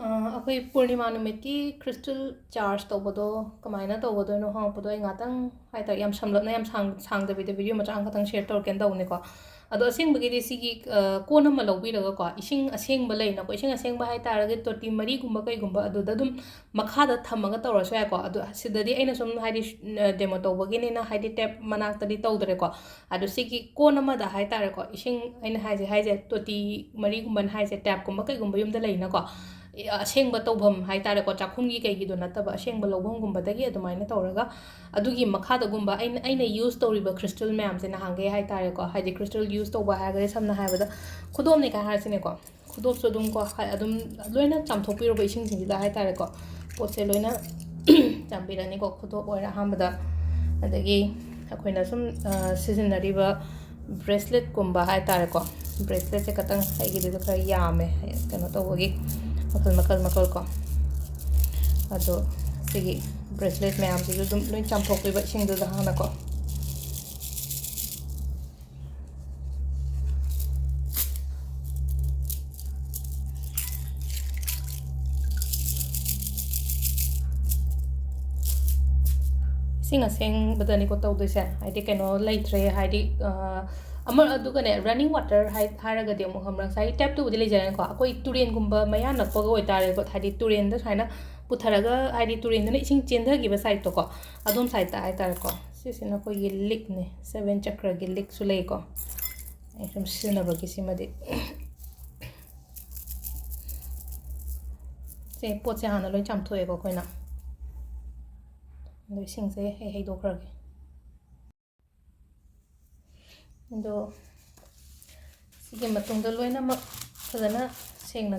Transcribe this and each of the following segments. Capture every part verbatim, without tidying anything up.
ꯑ, ꯑꯩꯈꯣꯏ ꯄꯨꯔꯅꯤꯃꯥ ꯅꯨꯃꯤꯠꯀꯤ crystal charge ꯇꯧꯕꯗꯣ ꯀꯃꯥꯏꯅ ꯇꯧꯒꯗꯣꯏꯅꯣ ꯍꯪꯉꯛꯄꯗꯣ, ꯑꯩ ꯉꯥꯛꯇꯪ ꯍꯥꯏ ꯇꯥꯔꯦ, ꯌꯥꯝ ꯁꯝꯂꯞꯅ, ꯌꯥꯝ ꯁꯥꯡ-, ꯁꯥꯡꯗꯕꯤꯗ video ꯃꯆꯥ ꯑꯃꯈꯛꯇꯪ share ꯇꯧꯔꯛꯀꯦꯅ ꯇꯧꯕꯅꯤꯀꯣ꯫ ꯑꯗꯣ ꯑꯁꯦꯡꯕꯒꯤꯗꯤ ꯁꯤꯒꯤ, ꯑ, ꯀꯣꯟ ꯑꯃ ꯂꯧꯕꯤꯔꯒꯀꯣ, ꯏꯁꯤꯡ ꯑꯁꯦꯡꯕ ꯂꯩꯅꯀꯣ, ꯏꯁꯤꯡ ꯑꯁꯦꯡꯕ ꯍꯥꯏ ꯇꯥꯔꯒꯗꯤ ꯇꯣꯇꯤ ꯃꯔꯤꯒꯨꯝꯕ ꯀꯩꯒꯨꯝꯕ ꯑꯗꯨꯗ ꯑꯗꯨꯝ ꯃꯈꯥꯗ ꯊꯝꯃꯒ ꯇꯧꯔꯁꯨ ꯌꯥꯏꯀꯣ꯫ ꯑꯗꯣ ꯁꯤꯗꯗꯤ ꯑꯩꯅ ꯁꯨꯝ ꯍꯥꯏꯗꯤ, ꯑ, demo ꯇꯧꯕꯒꯤꯅꯤꯅ ꯍꯥꯏꯗꯤ tap ꯃꯅꯥꯛꯇꯗꯤ ꯇꯧꯗ꯭ꯔꯦꯀꯣ꯫ ꯑꯗꯣ ꯁꯤꯒꯤ ꯀꯣꯟ ꯑꯃꯗ ꯍꯥꯏ ꯇꯥꯔꯦꯀꯣ, ꯏꯁꯤꯡ ꯑꯩꯅ ꯍꯥꯏꯁꯦ, ꯍꯥꯏꯁꯦ ꯇꯣꯇꯤ ꯃꯔꯤꯒꯨꯝꯕꯅ ꯍꯥꯏꯁꯦ, tapꯀꯨꯝꯕ ꯀꯩꯒꯨꯝꯕ ꯌꯨꯝꯗ ꯂꯩꯅꯀꯣ, ꯑꯦ, ꯑꯁꯦꯡꯕ ꯇꯧꯐꯝ ꯍꯥꯏ ꯇꯥꯔꯦꯀꯣ, ꯆꯥꯛꯈꯨꯝꯒꯤ ꯀꯩꯒꯤꯗꯣ ꯅꯠꯇꯕ, ꯑꯁꯦꯡꯕ ꯂꯧꯐꯝꯒꯨꯝꯕꯗꯒꯤ ꯑꯗꯨꯃꯥꯏꯅ ꯇꯧꯔꯒ, ꯑꯗꯨꯒꯤ ꯃꯈꯥꯗꯒꯨꯝꯕ ꯑꯩꯅ, ꯑꯩꯅ use ꯇꯧꯔꯤꯕ crystal ꯃꯌꯥꯝꯁꯦ ꯅꯍꯥꯟꯈꯩ ꯍꯥꯏ ꯇꯥꯔꯦꯀꯣ, ꯍꯥꯏꯗꯤ crystal use ꯇꯧꯕ ꯍꯥꯏꯔꯒꯗꯤ ꯁꯝꯅ ꯍꯥꯏꯔꯕꯗ ꯈꯨꯗꯣꯞꯅꯤ ꯀꯥꯏ ꯍꯥꯏꯔꯁꯤꯅꯦꯀꯣ, ꯈꯨꯗꯣꯞꯁꯨ ꯑꯗꯨꯝ ꯀꯣ, ꯍꯥꯏ-, ꯑꯗꯨꯝ ꯂꯣꯏꯅ ꯆꯥꯝꯊꯣꯛꯄꯤꯔꯨꯕ ꯏꯁꯤꯡꯁꯤꯡꯁꯤꯗ ꯍꯥꯏ ꯇꯥꯔꯦꯀꯣ, ꯄꯣꯠꯁꯦ ꯂꯣꯏꯅ ꯆꯥꯝꯕꯤꯔꯅꯤꯀꯣ꯫ ꯈꯨꯗꯣꯞ ꯑꯣꯏꯔꯦ ꯑꯍꯥꯟꯕꯗ, ꯑꯗꯒꯤ ꯑꯩꯈꯣꯏꯅ ꯁꯨꯝ, ꯑ, ꯁꯤꯖꯤꯟꯅꯔꯤꯕ braceletꯀꯨꯝꯕ ꯍꯥꯏ ꯇꯥꯔꯦꯀꯣ, braceletꯁꯦ ꯈꯇꯪ ꯑꯩꯒꯤꯗꯨꯗ ꯈꯔ ꯌꯥꯝꯃꯦ, ꯀꯩꯅꯣ ꯇꯧꯕꯒꯤ, ꯃꯈꯜ ꯃꯈꯜ ꯃꯈꯜ ꯀꯣ꯫ ꯑꯗꯣ ꯁꯤꯒꯤ bracelet ꯃꯌꯥꯝꯁꯤꯁꯨ ꯑꯗꯨꯝ ꯂꯣꯏ ꯆꯥꯝꯊꯣꯛꯄꯤꯕ ꯏꯁꯤꯡꯗꯨꯗ ꯍꯥꯟꯅꯀꯣ꯫ ꯏꯁꯤꯡ ꯑꯁꯦꯡꯕꯗꯅꯤꯀꯣ ꯇꯧꯗꯣꯏꯁꯦ, ꯍꯥꯏꯗꯤ ꯀꯩꯅꯣ ꯂꯩꯇ꯭ꯔꯦ, ꯍꯥꯏꯗꯤ, ꯑ, ꯑꯃ, ꯑꯗꯨꯒꯅꯦ, running water ꯍꯥꯏ-, ꯍꯥꯏꯔꯒꯗꯤ ꯑꯃꯨꯛ ꯈꯪꯕ꯭ꯔꯥ, ꯉꯁꯥꯏꯒꯤ tapꯇꯨꯕꯨꯗꯤ ꯂꯩꯖꯔꯦꯀꯣ, ꯑꯩꯈꯣꯏ ꯇꯨꯔꯦꯟꯒꯨꯝꯕ ꯃꯌꯥ ꯅꯛꯄꯒ ꯑꯣꯏꯇꯥꯔꯦꯀꯣ, ꯍꯥꯏꯗꯤ ꯇꯨꯔꯦꯟꯗ ꯁꯨꯃꯥꯏꯅ ꯄꯨꯊꯔꯒ, ꯍꯥꯏꯗꯤ ꯇꯨꯔꯦꯟꯗꯨꯅ ꯏꯁꯤꯡ ꯆꯦꯟꯊꯈꯤꯕ sideꯇꯣꯀꯣ, ꯑꯗꯣꯝ sideꯇ ꯍꯥꯏꯇꯥꯔꯦꯀꯣ꯫ ꯁꯤꯁꯤꯅ ꯑꯩꯈꯣꯏꯒꯤ ꯂꯤꯛꯅꯦ, seven ꯆꯀ꯭ꯔꯒꯤ ꯂꯤꯛꯁꯨ ꯂꯩꯀꯣ꯫ ꯑꯩ ꯁꯨꯝ ꯁꯤꯖꯤꯟꯅꯕꯒꯤ ꯁꯤꯃꯗꯤ꯫ ꯁꯦ, ꯄꯣꯠꯁꯦ ꯍꯥꯟꯅ ꯂꯣꯏ ꯆꯥꯝꯊꯣꯛꯑꯦꯀꯣ ꯑꯩꯈꯣꯏꯅ꯫ ꯑꯗꯣ ꯏꯁꯤꯡꯁꯦ ꯑꯩ ꯍꯩꯗꯣꯛꯈ꯭ꯔꯒꯦ꯫ ꯑꯗꯣ ꯁꯤꯒꯤ ꯃꯇꯨꯡꯗ ꯂꯣꯏꯅꯃꯛ ꯐꯖꯅ ꯁꯦꯡꯅ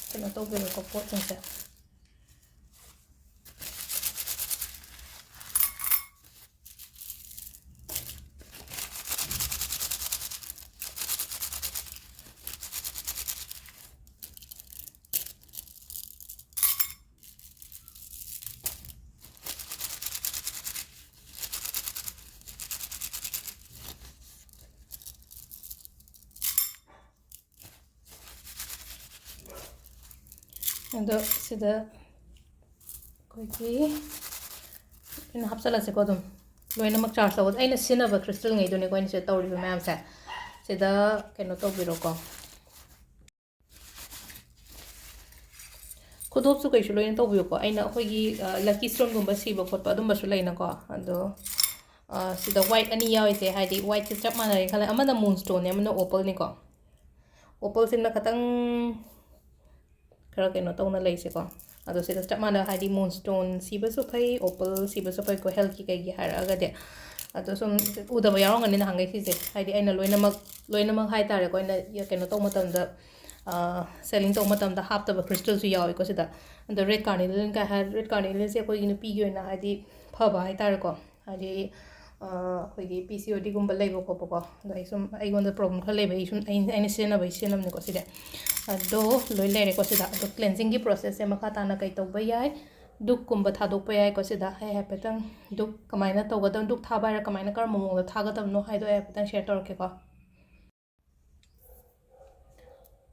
ꯀꯩꯅꯣ ꯇꯧꯕꯤꯔꯣꯀꯣ, ꯄꯣꯠꯁꯤꯡꯁꯦ꯫ ꯑꯗꯣ ꯁꯤꯗ ꯑꯩꯈꯣꯏꯒꯤ ꯑꯩꯅ ꯍꯥꯞꯆꯤꯜꯂꯁꯦꯀꯣ꯫ ꯑꯗꯨꯝ ꯂꯣꯏꯅꯃꯛ ꯆꯥꯔꯖ ꯇꯧꯕ, ꯑꯩꯅ ꯁꯤꯖꯤꯟꯅꯕ ꯈ꯭ꯔꯤꯁꯇꯜꯉꯩꯗꯨꯅꯦꯀꯣ ꯑꯩꯅ ꯁꯤꯗ ꯇꯧꯔꯤꯕ ꯃꯌꯥꯝꯁꯦ꯫ ꯁꯤꯗ ꯀꯩꯅꯣ ꯇꯧꯕꯤꯔꯣꯀꯣ꯫ ꯈꯨꯗꯣꯞꯁꯨ ꯀꯩꯁꯨ ꯂꯣꯏꯅ ꯇꯧꯕꯤꯌꯨꯀꯣ꯫ ꯑꯩꯅ ꯑꯩꯈꯣꯏꯒꯤ ꯂꯛꯀꯤ ꯁ꯭ꯇꯣꯟꯒꯨꯝꯕ ꯁꯤꯕ ꯈꯣꯠꯄ ꯑꯗꯨꯝꯕꯁꯨ ꯂꯩꯅꯀꯣ꯫ ꯑꯗꯣ ꯁꯤꯗ ꯋꯥꯏꯠ ꯑꯅꯤ ꯌꯥꯎꯔꯤꯁꯦ, ꯍꯥꯏꯗꯤ ꯋꯥꯏꯠꯁꯦ ꯆꯞ ꯃꯥꯟꯅꯔꯦ ꯈꯜꯂꯦ꯫ ꯑꯃꯅ ꯃꯨꯟ ꯁ꯭ꯇꯣꯟꯅꯦ, ꯑꯃꯅ ꯑꯣꯄꯜꯅꯤꯀꯣ꯫ ꯑꯣꯄꯜꯁꯤꯅ ꯈꯇꯪ ꯈꯔ ꯀꯩꯅꯣ ꯇꯧꯅ ꯂꯩꯁꯦꯀꯣ꯫ ꯑꯗꯣ ꯁꯤꯗ ꯆꯞ ꯃꯥꯟꯅ, ꯍꯥꯏꯗꯤ ꯃꯨꯟ ꯁ꯭ꯇꯣꯟ ꯁꯤꯕꯁꯨ ꯐꯩ, ꯑꯣꯄꯜ ꯁꯤꯕꯁꯨ ꯐꯩꯀꯣ, ꯍꯦꯜꯠꯀꯤ ꯀꯩꯒꯤ ꯍꯥꯏꯔꯛꯑꯒꯗꯤ꯫ ꯑꯗꯣ ꯁꯨꯝ ꯎꯗꯕ ꯌꯥꯎꯔꯝꯒꯅꯤ ꯅꯍꯥꯟꯈꯩ ꯁꯤꯁꯦ, ꯍꯥꯏꯗꯤ ꯑꯩꯅ ꯂꯣꯏꯅꯃꯛ, ꯂꯣꯏꯅꯃꯛ ꯍꯥꯏ ꯇꯥꯔꯦꯀꯣ, ꯑꯩꯅ ꯀꯩꯅꯣ ꯇꯧꯕ ꯃꯇꯝꯗ, ꯁꯦꯂꯤꯡ ꯇꯧꯕ ꯃꯇꯝꯗ ꯍꯥꯞꯇꯕ ꯈ꯭ꯔꯤꯁꯇꯜꯁꯨ ꯌꯥꯎꯋꯦꯀꯣ ꯁꯤꯗ꯫ ꯑꯗꯣ ꯔꯦꯗ ꯀꯥꯔꯅꯦꯂꯤꯌꯟ ꯀꯥꯏ ꯍꯥꯏ, ꯔꯦꯗ ꯀꯥꯔꯅꯦꯂꯤꯌꯟꯁꯦ ꯑꯩꯈꯣꯏꯒꯤ ꯅꯨꯄꯤꯒꯤ ꯑꯣꯏꯅ ꯍꯥꯏꯗꯤ ꯐꯕ ꯍꯥꯏ ꯇꯥꯔꯦꯀꯣ꯫ ꯍꯥꯏꯗꯤ ꯑꯩꯈꯣꯏꯒꯤ ꯄꯤ ꯁꯤ ꯑꯣ ꯗꯤꯒꯨꯝꯕ ꯂꯩꯕ ꯈꯣꯠꯄꯀꯣ꯫ ꯑꯗꯣ ꯑꯩ ꯁꯨꯝ ꯑꯩꯉꯣꯟꯗ ꯄ꯭ꯔꯣꯕ꯭ꯂꯦꯝ ꯈꯔ ꯂꯩꯕ, ꯑꯩ ꯁꯨꯝ ꯑꯩꯅ, ꯑꯩꯅ ꯁꯤꯖꯤꯟꯅꯕꯒꯤ ꯁꯤꯖꯤꯟꯅꯕꯅꯤꯀꯣ ꯁꯤꯗꯤ꯫ ꯑꯗꯣ ꯂꯣꯏ ꯂꯩꯔꯦꯀꯣ ꯁꯤꯗ꯫ ꯑꯗꯣ ꯀ꯭ꯂꯦꯟꯖꯤꯡꯒꯤ ꯄ꯭ꯔꯣꯁꯦꯁꯁꯦ ꯃꯈꯥ ꯇꯥꯅ ꯀꯩ ꯇꯧꯕ ꯌꯥꯏ? ꯙꯨꯞꯀꯨꯝꯕ ꯊꯥꯗꯣꯛꯄ ꯌꯥꯏꯀꯣ ꯁꯤꯗ꯫ ꯑꯩ ꯍꯥꯏꯐꯦꯠꯇꯪ ꯙꯨꯞ ꯀꯃꯥꯏꯅ ꯇꯧꯒꯗꯕ, ꯙꯨꯞ ꯊꯥꯕ ꯍꯥꯏꯔ ꯀꯃꯥꯏꯅ, ꯀꯔꯝꯕ ꯃꯑꯣꯡꯗ ꯊꯥꯒꯗꯕꯅꯣ ꯍꯥꯏꯗꯣ ꯑꯩ ꯍꯥꯏꯐꯦꯠꯇꯪ ꯁꯤꯌꯔ ꯇꯧꯔꯛꯀꯦꯀꯣ꯫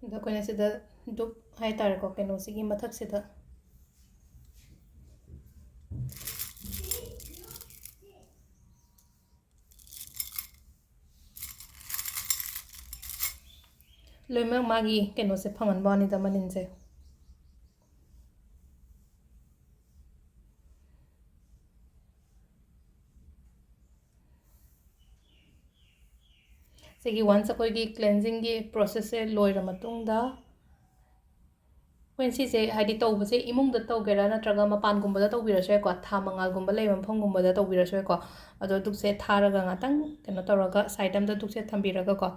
ꯑꯗꯣ ꯑꯩꯈꯣꯏꯅ ꯁꯤꯗ ꯙꯨꯞ ꯍꯥꯏ ꯇꯥꯔꯦꯀꯣ, ꯀꯩꯅꯣꯁꯤꯒꯤ ꯃꯊꯛꯁꯤꯗ ꯂꯣꯏꯅꯃꯛ ꯃꯥꯒꯤ ꯀꯩꯅꯣꯁꯦ ꯐꯪꯍꯟꯕ ꯋꯥꯅꯤꯗ, ꯃꯅꯤꯟꯁꯦ꯫ ꯁꯤꯒꯤ ꯋꯥꯟꯁ ꯑꯩꯈꯣꯏꯒꯤ ꯀ꯭ꯂꯦꯟꯖꯤꯡꯒꯤ ꯄ꯭ꯔꯣꯁꯦꯁꯁꯦ ꯂꯣꯏꯔ ꯃꯇꯨꯡꯗ, ꯑꯩꯈꯣꯏꯅ ꯁꯤꯁꯦ ꯍꯥꯏꯗꯤ ꯇꯧꯕꯁꯦ ꯏꯃꯨꯡꯗ ꯇꯧꯒꯦꯔꯥ ꯅꯠꯇ꯭ꯔꯒ ꯃꯄꯥꯟꯒꯨꯝꯕꯗ ꯇꯧꯕꯤꯔꯁꯨ ꯌꯥꯏꯀꯣ, ꯊꯥ ꯃꯉꯥꯜꯒꯨꯝꯕ ꯂꯩꯕ ꯃꯐꯝꯒꯨꯝꯕꯗ ꯇꯧꯕꯤꯔꯁꯨ ꯌꯥꯏꯀꯣ꯫ ꯑꯗꯣ ꯙꯨꯞꯁꯦ ꯊꯥꯔꯒ ꯉꯥꯛꯇꯪ ꯀꯩꯅꯣ ꯇꯧꯔꯒ ꯁꯥꯏꯠ ꯑꯃꯗ ꯙꯨꯞꯁꯦ ꯊꯝꯕꯤꯔꯒꯀꯣ,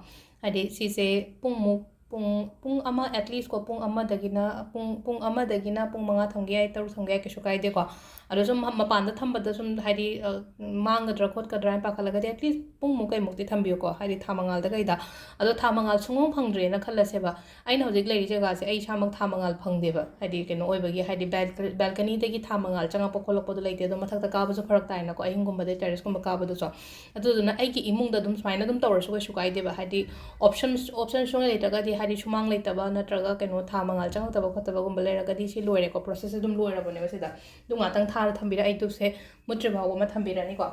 ꯍꯥꯏꯗꯤ ꯁꯤꯁꯦ ꯄꯨꯡꯃꯨꯛ, ꯄꯨꯡ, ꯄꯨꯡ ꯑꯃ, at least ꯀꯣ, ꯄꯨꯡ ꯑꯃꯗꯒꯤꯅ, ꯄꯨꯡ, ꯄꯨꯡ ꯑꯃꯗꯒꯤꯅ ꯄꯨꯡ ꯃꯉꯥ ꯊꯝꯒꯦ ꯌꯥꯏ, ꯇꯔꯨꯛ ꯊꯝꯒꯦ ꯌꯥꯏ, ꯀꯩꯁꯨ ꯀꯥꯏꯗꯦꯀꯣ꯫ ꯑꯗꯣ ꯁꯨꯝ ꯃꯄꯥꯟꯗ ꯊꯝꯕꯗ ꯁꯨꯝ ꯍꯥꯏꯗꯤ, ꯑ, ꯃꯥꯡꯒꯗ꯭ꯔꯥ ꯈꯣꯠꯀꯗ꯭ꯔꯥ ꯍꯥꯏꯅ ꯄꯥꯈꯠꯂꯒꯗꯤ at least ꯄꯨꯡꯃꯨꯛ ꯀꯩꯃꯨꯛꯇꯤ ꯊꯝꯕꯤꯌꯨꯀꯣ, ꯍꯥꯏꯗꯤ ꯊꯥ ꯃꯉꯥꯜꯗ ꯀꯩꯗ꯫ ꯑꯗꯣ ꯊꯥ ꯃꯉꯥꯜ ꯁꯨꯡꯐꯪ ꯐꯪꯗ꯭ꯔꯦꯅ ꯈꯜꯂꯁꯦꯕ, ꯑꯩꯅ ꯍꯧꯖꯤꯛ ꯂꯩꯔꯤ ꯖꯒꯥꯁꯦ ꯑꯩ ꯏꯁꯥꯃꯛ ꯊꯥ ꯃꯉꯥꯜ ꯐꯪꯗꯦꯕ, ꯍꯥꯏꯗꯤ ꯀꯩꯅꯣ ꯑꯣꯏꯕꯒꯤ, ꯍꯥꯏꯗꯤ ꯕꯦꯜꯀ-, ꯕꯦꯜꯀꯅꯤꯗꯒꯤ ꯊꯥ ꯃꯉꯥꯜ ꯆꯪꯉꯛꯄ ꯈꯣꯠꯂꯛꯄꯗꯣ ꯂꯩꯇꯦ꯫ ꯑꯗꯣ ꯃꯊꯛꯇ ꯀꯥꯕꯁꯨ ꯐꯔꯛ ꯇꯥꯏꯅꯀꯣ, ꯑꯍꯤꯡꯒꯨꯝꯕꯗ ꯇꯦꯔꯦꯁꯀꯨꯝꯕ ꯀꯥꯕꯗꯨꯁꯨ꯫ ꯑꯗꯨꯗꯨꯅ ꯑꯩꯒꯤ ꯏꯃꯨꯡꯗ ꯑꯗꯨꯝ ꯁꯨꯃꯥꯏꯅ ꯑꯗꯨꯝ ꯇꯧꯔꯁꯨ ꯀꯩꯁꯨ ꯀꯥꯏꯗꯦꯕ, ꯍꯥꯏꯗꯤ ꯑꯣꯞꯁꯟ, ꯑꯣꯞꯁꯟ ꯁꯨꯡꯂꯩ ꯂꯩꯇ꯭ꯔꯒꯗꯤ ꯍꯥꯏꯗꯤ ꯁꯨꯃꯥꯡ ꯂꯩꯇꯕ ꯅꯠꯇ꯭ꯔꯒ ꯀꯩꯅꯣ ꯊꯥ ꯃꯉꯥꯜ ꯆꯪꯉꯛꯇꯕ ꯈꯣꯠꯇꯕꯒꯨꯝꯕ ꯂꯩꯔꯒꯗꯤ ꯁꯤ ꯂꯣꯏꯔꯦꯀꯣ, ꯄ꯭ꯔꯣꯁꯦꯁꯁꯦ ꯑꯗꯨꯝ ꯂꯣꯏꯔꯕꯅꯦꯕ ꯁꯤꯗ꯫ ꯑꯗꯨ ꯉꯥꯛꯇꯪ ꯊꯥꯔ ꯊꯝꯕꯤꯔ ꯑꯩ ꯗꯨꯞꯁꯦ ꯃꯨꯠꯇ꯭ꯔꯤ ꯐꯥꯎꯕ ꯑꯃ ꯊꯝꯕꯤꯔꯅꯤꯀꯣ꯫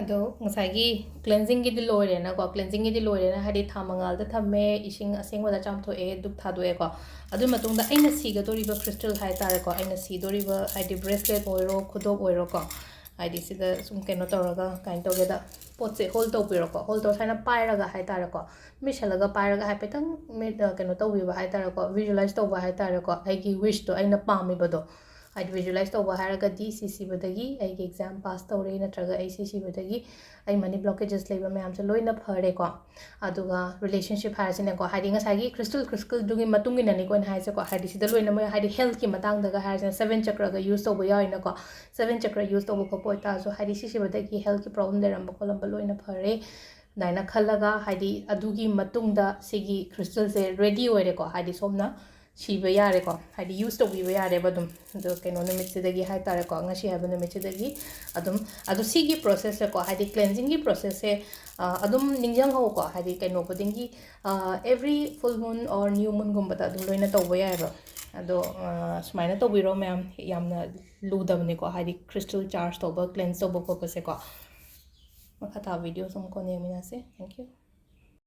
ꯑꯗꯣ ꯉꯁꯥꯏꯒꯤ ꯀ꯭ꯂꯦꯟꯖꯤꯡꯒꯤꯗꯤ ꯂꯣꯏꯔꯦꯅꯀꯣ, ꯀ꯭ꯂꯦꯟꯖꯤꯡꯒꯤꯗꯤ ꯂꯣꯏꯔꯦꯅ ꯍꯥꯏꯗꯤ ꯊꯥ ꯃꯉꯥꯜꯗ ꯊꯝꯃꯦ, ꯏꯁꯤꯡ ꯑꯁꯦꯡꯕꯗ ꯆꯥꯝꯊꯣꯛꯑꯦ, ꯗꯨꯞ ꯊꯥꯗꯣꯛꯑꯦꯀꯣ꯫ ꯑꯗꯨ ꯃꯇꯨꯡꯗ ꯑꯩꯅ ꯁꯤꯒꯗꯧꯔꯤꯕ ꯈ꯭ꯔꯤꯁꯇꯜ ꯍꯥꯏ ꯇꯥꯔꯦꯀꯣ, ꯑꯩꯅ ꯁꯤꯗꯣꯔꯤꯕ ꯍꯥꯏꯗꯤ ꯕ꯭ꯔꯦꯁꯂꯦꯠ ꯑꯣꯏꯔꯣ, ꯈꯨꯗꯣꯞ ꯑꯣꯏꯔꯣꯀꯣ, ꯍꯥꯏꯗꯤ ꯁꯤꯗ ꯁꯨꯝ ꯀꯩꯅꯣ ꯇꯧꯔꯒ ꯀꯃꯥꯏꯅ ꯇꯧꯒꯦꯗ, ꯄꯣꯠꯁꯦ ꯍꯣꯜ ꯇꯧꯕꯤꯔꯣꯀꯣ, ꯍꯣꯜ ꯇꯧꯔ ꯁꯨꯃꯥꯏꯅ ꯄꯥꯏꯔꯒ ꯍꯥꯏ ꯇꯥꯔꯦꯀꯣ, ꯃꯤꯠꯁꯜꯂꯒ ꯄꯥꯏꯔꯒ ꯍꯥꯏꯐꯦꯠꯇꯪ ꯃꯤꯠ ꯀꯩꯅꯣ ꯇꯧꯕꯤꯕ ꯍꯥꯏ ꯇꯥꯔꯦꯀꯣ, ꯚꯤꯖꯨꯋꯦꯂꯥꯏꯁ ꯇꯧꯕ ꯍꯥꯏ ꯇꯥꯔꯦꯀꯣ, ꯑꯩꯒꯤ ꯋꯤꯁꯇꯣ, ꯑꯩꯅ ꯄꯥꯝꯃꯤꯕꯗꯣ꯫ ꯍꯥꯏꯗꯤ ꯚꯤꯖꯨꯋꯦꯂꯥꯏꯁ ꯇꯧꯕ ꯍꯥꯏꯔꯒꯗꯤ ꯁꯤ ꯁꯤꯕꯗꯒꯤ ꯑꯩꯒꯤ ꯑꯦꯛꯖꯥꯝ ꯄꯥꯁ ꯇꯧꯔꯦ, ꯅꯠꯇ꯭ꯔꯒ ꯑꯩ ꯁꯤ ꯁꯤꯕꯗꯒꯤ ꯑꯩ ꯃꯅꯤ ꯕ꯭ꯂꯣꯀꯦꯖꯦꯁ ꯂꯩꯕ ꯃꯌꯥꯝꯁꯦ ꯂꯣꯏꯅ ꯐꯔꯦꯀꯣ꯫ ꯑꯗꯨꯒ ꯔꯤꯂꯦꯁꯟꯁꯤꯞ ꯍꯥꯏꯔꯁꯤꯅꯦꯀꯣ, ꯍꯥꯏꯗꯤ ꯉꯁꯥꯏꯒꯤ ꯈ꯭ꯔꯤꯁꯇꯜ ꯈ꯭ꯔꯤꯁꯇꯜꯗꯨꯒꯤ ꯃꯇꯨꯡ ꯏꯟꯅꯅꯤꯀꯣ ꯑꯩꯅ ꯍꯥꯏꯁꯦꯀꯣ, ꯍꯥꯏꯗꯤ ꯁꯤꯗ ꯂꯣꯏꯅ ꯃꯣꯏ ꯍꯥꯏꯗꯤ ꯍꯦꯜꯠꯀꯤ ꯃꯇꯥꯡꯗꯒ ꯍꯥꯏꯔꯁꯤꯅ ꯁꯕꯦꯟ ꯆꯀ꯭ꯔꯒ ꯌꯨꯁ ꯇꯧꯕ ꯌꯥꯎꯔꯤꯅꯀꯣ꯫ ꯁꯕꯦꯟ ꯆꯀ꯭ꯔ ꯌꯨꯁ ꯇꯧꯕ ꯈꯣꯠꯄ ꯑꯣꯏꯇꯥꯔꯁꯨ ꯍꯥꯏꯗꯤ ꯁꯤ ꯁꯤꯕꯗꯒꯤ ꯍꯦꯜꯠꯀꯤ ꯄ꯭ꯔꯣꯕ꯭ꯂꯦꯝ ꯂꯩꯔꯝꯕ ꯈꯣꯠꯂꯝꯕ ꯂꯣꯏꯅ ꯐꯔꯦ꯫ ꯑꯗꯨꯃꯥꯏꯅ ꯈꯜꯂꯒ ꯍꯥꯏꯗꯤ ꯑꯗꯨꯒꯤ ꯃꯇꯨꯡꯗ ꯁꯤꯒꯤ ꯈ꯭ꯔꯤꯁꯇꯜꯁꯦ ꯔꯦꯗꯤ ꯑꯣꯏꯔꯦꯀꯣ, ꯍꯥꯏꯗꯤ ꯁꯣꯝꯅ ꯁꯤꯕ ꯌꯥꯔꯦꯀꯣ, ꯍꯥꯏꯗꯤ ꯌꯨꯁ ꯇꯧꯕꯤꯕ ꯌꯥꯔꯦꯕ ꯑꯗꯨꯝ꯫ ꯑꯗꯣ ꯀꯩꯅꯣ ꯅꯨꯃꯤꯠꯁꯤꯗꯒꯤ ꯍꯥꯏ ꯇꯥꯔꯦꯀꯣ, ꯉꯁꯤ ꯍꯥꯏꯕ ꯅꯨꯃꯤꯠꯁꯤꯗꯒꯤ ꯑꯗꯨꯝ꯫ ꯑꯗꯣ ꯁꯤꯒꯤ ꯄ꯭ꯔꯣꯁꯦꯁꯁꯦꯀꯣ, ꯍꯥꯏꯗꯤ ꯀ꯭ꯂꯦꯟꯖꯤꯡꯒꯤ ꯄ꯭ꯔꯣꯁꯦꯁꯁꯦ ꯑꯗꯨꯝ ꯅꯤꯡꯁꯤꯡꯍꯧꯀꯣ, ꯍꯥꯏꯗꯤ ꯀꯩꯅꯣ ꯈꯨꯗꯤꯡꯒꯤ every full moon or new ꯃꯨꯟꯒꯨꯝꯕꯗ ꯑꯗꯨꯝ ꯂꯣꯏꯅ ꯇꯧꯕ ꯌꯥꯏꯑꯕ꯫ ꯑꯗꯣ ꯁꯨꯃꯥꯏꯅ ꯇꯧꯕꯤꯔꯣ ꯃꯌꯥꯝ, ꯌꯥꯝꯅ ꯂꯨꯗꯕꯅꯦꯀꯣ, ꯍꯥꯏꯗꯤ ꯈ꯭ꯔꯤꯁꯇꯜ ꯆꯥꯔꯖ ꯇꯧꯕ, ꯀ꯭ꯂꯦꯟꯖ ꯇꯧꯕ ꯈꯣꯠꯄꯁꯦꯀꯣ꯫ ꯃꯈꯥ ꯇꯥꯕ ꯚꯤꯗꯤꯑꯣꯁꯨ ꯑꯃꯨꯛ ꯀꯣꯟꯅ ꯌꯦꯡꯃꯤꯟꯅꯁꯦ꯫ Thank you.